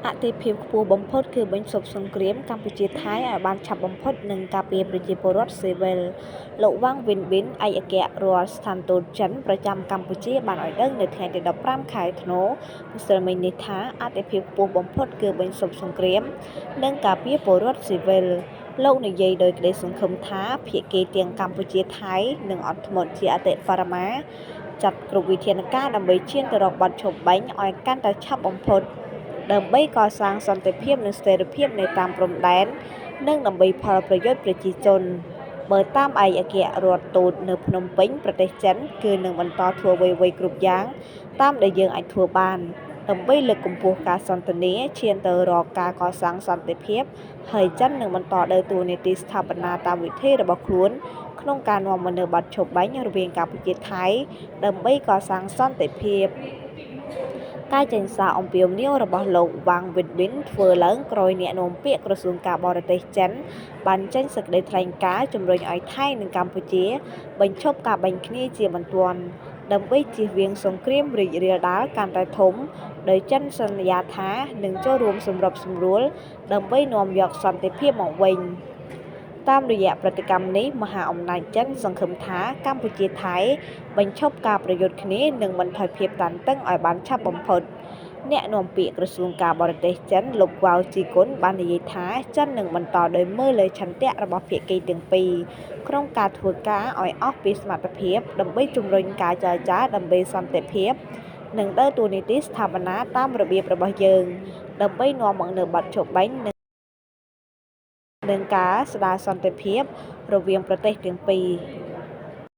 អាទិភាពខ្ពស់បំផុតគឺបញ្ឈប់សង្គ្រាមកម្ពុជា-ថៃឲ្យបានឆាប់បំផុតនិងការពារប្រជាពលរដ្ឋស៊ីវិល។ លោក វ៉ាង វិនប៊ីន ឯកអគ្គរដ្ឋស្ថានទូតចិនប្រចាំកម្ពុជាបានឲ្យដឹងនៅថ្ងៃទី១៥ ខែធ្នូ នេះថា អាទិភាពខ្ពស់បំផុតគឺបញ្ឈប់សង្គ្រាម និងការពារពលរដ្ឋស៊ីវិល។ លោកនិយាយដោយក្តីសង្ឃឹមថា ភាគីទាំងកម្ពុជា-ថៃ នឹងអត់ធ្មត់ជាអតិបរមា ចាត់គ្រប់វិធានការដើម្បីឈានទៅរកបទឈប់បាញ់ឲ្យកាន់តែឆាប់បំផុត ដើម្បីកសាងសន្តិភាពនិងស្ថិរភាពនៅតាមព្រំដែន និងដើម្បីផលប្រយោជន៍ប្រជាជន។ បើតាមឯកអគ្គរដ្ឋទូតនៅភ្នំពេញ ប្រទេសចិន គឺនឹងបន្តធ្វើអ្វីៗគ្រប់យ៉ាងតាមដែលយើងអាចធ្វើបាន ដើម្បីលើកកម្ពស់ការសន្ទនាឈានទៅរកការកសាងសន្តិភាព ហើយចិននឹងបន្តដើរតួនាទីស្ថាបនាតាមវិធីរបស់ខ្លួនក្នុងការនាំមកនូវបទឈប់បាញ់រវាងកម្ពុជា-ថៃ ដើម្បីកសាងសន្តិភាព។ ការចេញសារអំពាវនាវរបស់លោក វ៉ាង វិនប៊ីន ធ្វើឡើងក្រោយអ្នកនាំពាក្យក្រសួងការបរទេសចិន បានចេញសេចក្តីថ្លែងការណ៍ជំរុញឲ្យថៃនិងកម្ពុជាបញ្ឈប់ការបាញ់គ្នាជាបន្ទាន់ ដើម្បីជៀសវាងសង្គ្រាមរីករាលដាលកាន់តែធំ ដោយចិនសន្យាថានឹងចូលរួមសម្របសម្រួលដើម្បីនាំយកសន្តិភាពមកវិញ។ តាមរយៈប្រតិកម្មនេះ មហាអំណាចចិនសង្ឃឹមថា កម្ពុជា-ថៃ បញ្ឈប់ការប្រយុទ្ធគ្នានិងបន្ថយភាពតានតឹងឲ្យបានឆាប់បំផុត។ អ្នកនាំពាក្យក្រសួងការបរទេសចិន លោក វ៉ាវ ជីគុន បាននិយាយថា ចិននឹងបន្តដោយមើលលើឆន្ទៈរបស់ភាគីទាំងពីរ ក្នុងការធ្វើការឲ្យអស់ពីសមត្ថភាព ដើម្បីជំរុញការចរចាដើម្បីសន្តិភាព និងដើរតួនាទីស្ថាបនាតាមរបៀបរបស់យើង ដើម្បីនាំមកនូវបទឈប់បាញ់ និងការស្តារសន្តិភាពរវាងប្រទេសទាំងពីរ។